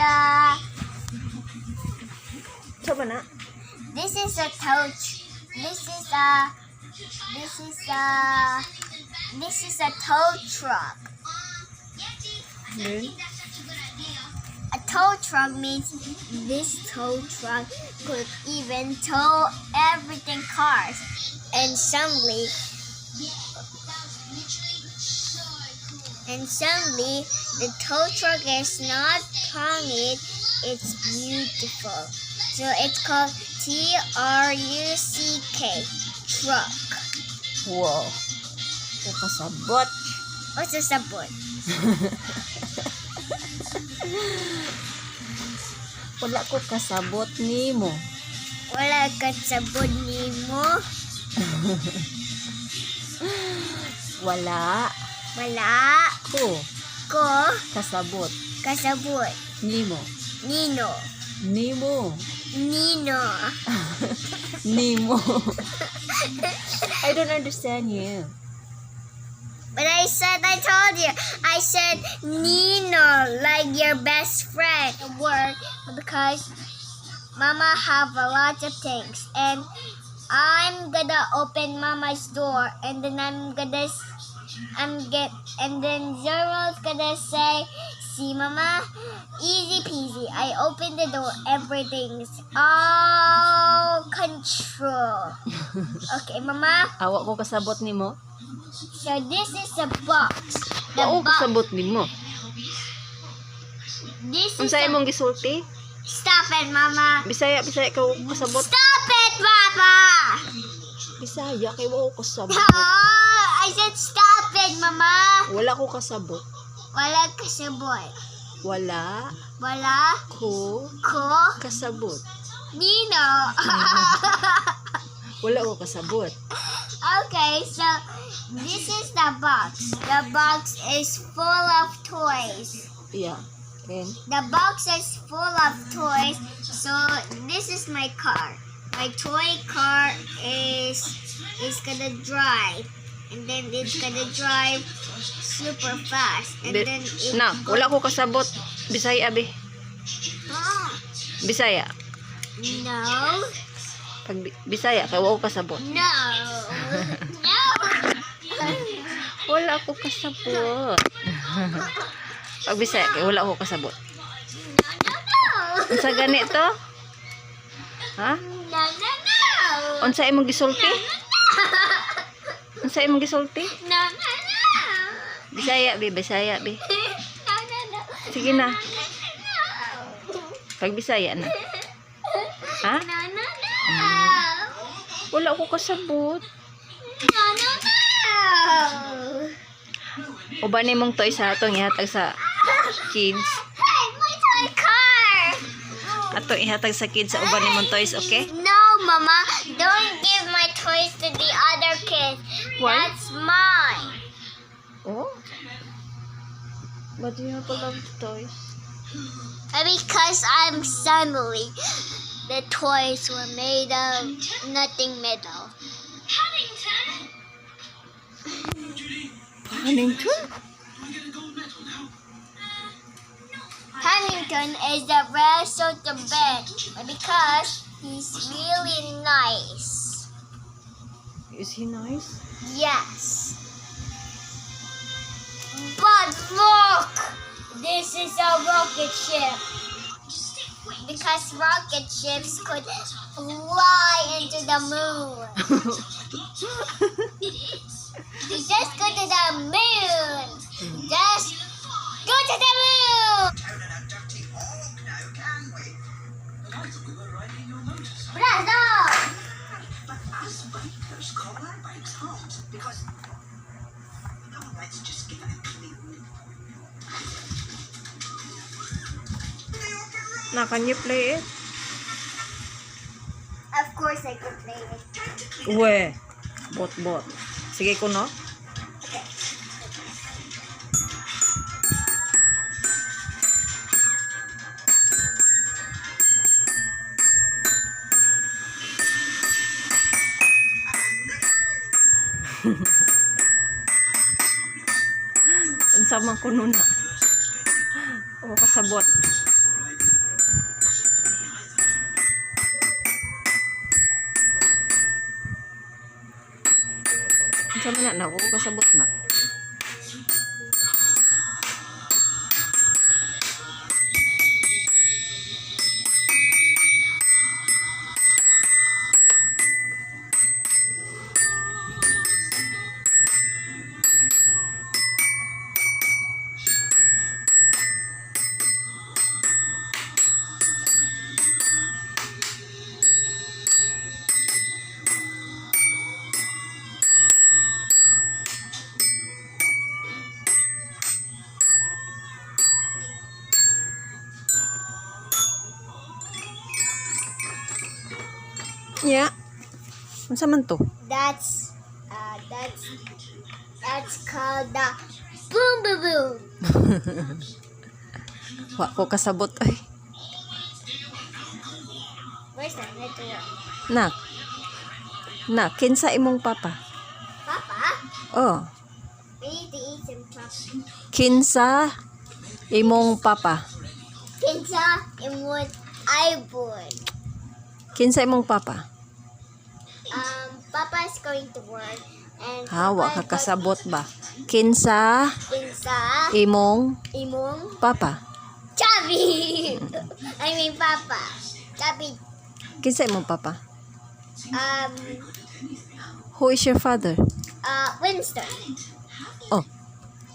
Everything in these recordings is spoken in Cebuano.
a Sa ba na? This is a tow. This is a this is a this is a tow truck. Then? A tow truck means this tow truck could even tow everything cars. And suddenly the tow truck is not pangit, it's beautiful. So it's called TRUCK, truck. Wow. Ko kasabot. What's a sabot? Wala ko kasabot nimo. Wala ka sabot nimo. Wala Wala ko ko kasabot kasabot. nimo. Nino. Nimo. Nino. Nimo. I don't understand you. But I said, I told you, I said Nino, like your best friend. Work because Mama have a lot of things, and I'm gonna open Mama's door, and then I'm gonna, s- I'm get, and then Zero's gonna say, "See, Mama, easy peasy. I open the door, everything's all control." Okay, Mama. Awa ko kasabot nimo. So this is a box. The Wa ko box. kasabot nimo. This is Unsa a, imong gisulti? Stop it, Mama. Bisaya, Bisaya ka wa ko kasabot. Stop it, Papa. Bisaya kay wa ko kasabot. Ah, I said stop it, Mama. Wala ko kasabot. Wala kasabot. Wala Wala ko ko kasabot. Nino. Wala ko kasabot. Okay, so this is the box. The box is full of toys. Yeah. And The box is full of toys. So this is my car. My toy car is gonna drive, and then it's gonna drive super fast, and then it's na, wala ko kasabot. Bisaya be. Ah, Bisaya. no, Pag Bisaya kay wa ko kasabot. no, no. Wala ko kasabot. Pag Bisaya kay wala ko kasabot. No, no, no. Unsa gani to? Ha? No, no, no. Unsa imong gisulti? Unsa imong gisulti? No, no, no. Bisaya be, Bisaya be. No, no, no. Sige na. No, no. Pag Bisaya na. Ha? No, no, no. Wala ko kasabot. No, no, no. Uban nimong toys sa atong ihatag sa kids. Hey, my toy car. Atong ihatag sa kids sa uban nimong toys, okay? No, Mama, don't give my toys to the other kids. Why? That's mine. Oh? But you have a lot of toys. Because I'm suddenly, the toys were made of nothing metal. Paddington? Paddington is the rest of the bed because he's really nice. Is he nice? Yes. But look! This is a rocket ship. Because rocket ships could fly into the moon. You just go to the moon. Just go to the moon. Bravo! But us bikers call our bikes homes because, oh, let's just give it a clean. Na, can you play it? Of course I can play it. We. Bot, bot. Sige ko, no? Okay. Unsa man kuno na. O kasabot. Unsa man na na ko kasabot na. Nya. Unsa man to? That's called the boom boom boom. Wa ko kasabot ay. Where's the little one? Nak. Nak, kinsa imong papa? Papa? Oh, We need to eat some papa. kinsa imong papa? Kinsa and what I born. Kinsa imong papa? Papa's going to work and Ha, wa Papa ka kasabot ba? Kinsa Kinsa imong imong papa? Chubby. I mean Papa. Chubby. Kinsa imong papa? Who is your father? Winston. Oh.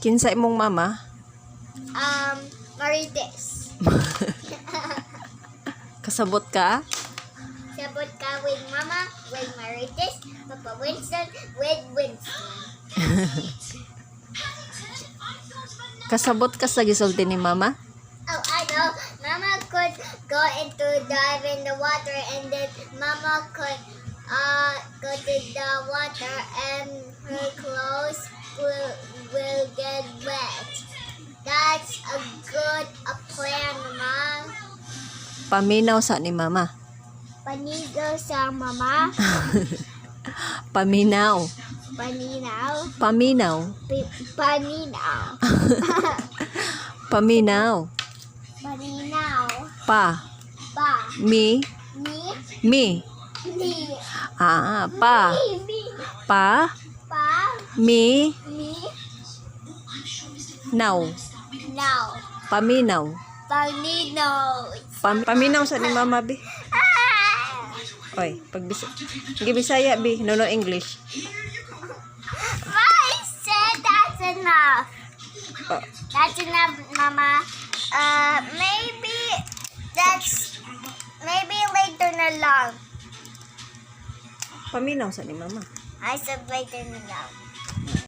Kinsa imong mama? Marites. Kasabot ka? Sabot ka with Mama, with Marites, Papa Winston, with Winston. Kasabot ka sa gisulti ni mama? Oh, I know. Mama could go into dive in the water, and then Mama could go to the water, and her clothes will get wet. That's a good a plan, Mama. Paminaw sa ni mama. Panigo sa mama. Paminaw. Paninaw. Paminaw. Paninaw. Paminaw. Paninaw. Pa. Pa. Mi. Mi. Mi. Ni. Ah, pa. Mi. Mi. Pa. Pa. Mi. Mi. Naw. Now. Paminaw. Paninaw. Paminaw sa ni mama, bi. Ah! Oy, pag Gibisaya, bi. No, no English. I said that's enough. Oh. That's enough, Mama. Maybe that's maybe later na lang. Paminaw sa ni mama. I said later na lang.